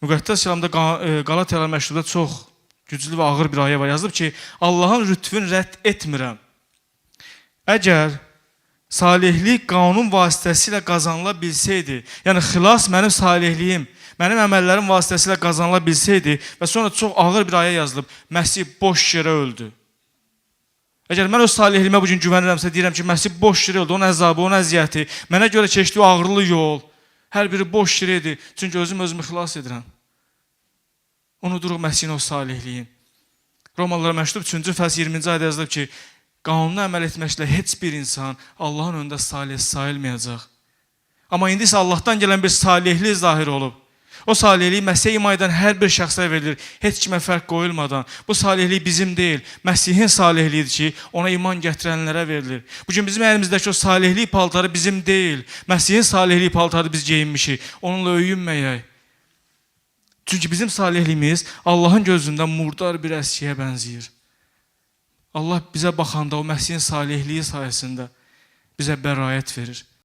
Müqəddəs kəlamda Qalatiyalar məktubda çox güclü və ağır bir ayə var. Yazılıb ki, Allahın lütfünü rədd etmirəm. Əgər salihlik qanun vasitəsilə qazanıla bilsəydi, yəni xilas mənim salihliyim, mənim əməllərim vasitəsilə qazanıla bilsəydi və sonra çox ağır bir ayə yazılıb, Məsih boş yerə öldü. Əgər mən öz salihliyimə bu gün güvənirəmsə, deyirəm ki, Məsih boş yerə öldü, onun əzabı, onun əziyyəti, mənə görə keçdiyi o ağrılı yol, hər biri boş yerə idi. Çünki özüm özümü xilas edirəm. Unuduruq Məsihin o salihliyini. Romalılara məktub 3-cü fəsil 20-ci ayədə yazılıb ki, qanuna əməl etməklə heç bir insan Allahın önündə salih sayılmayacaq. Amma indi isə Allahdan gələn bir salihlik zahir olub. O salihlik Məsihə iman edən hər bir şəxsə verilir, heç kimə fərq qoyulmadan. Bu salihlik bizim deyil, Məsihin salihliyidir ki, ona iman gətirənlərə verilir. Bu gün bizim əlimizdəki o salihlik paltarı bizim deyil, Məsihin salihlik paltarı biz geyinmişik. Onunla öyünməyək. Çünki bizim salihliyimiz Allahın gözündə murdar bir əskiyə bənzəyir. Allah bizə baxanda o Məsihin salihliyi sayəsində bizə bəraət verir.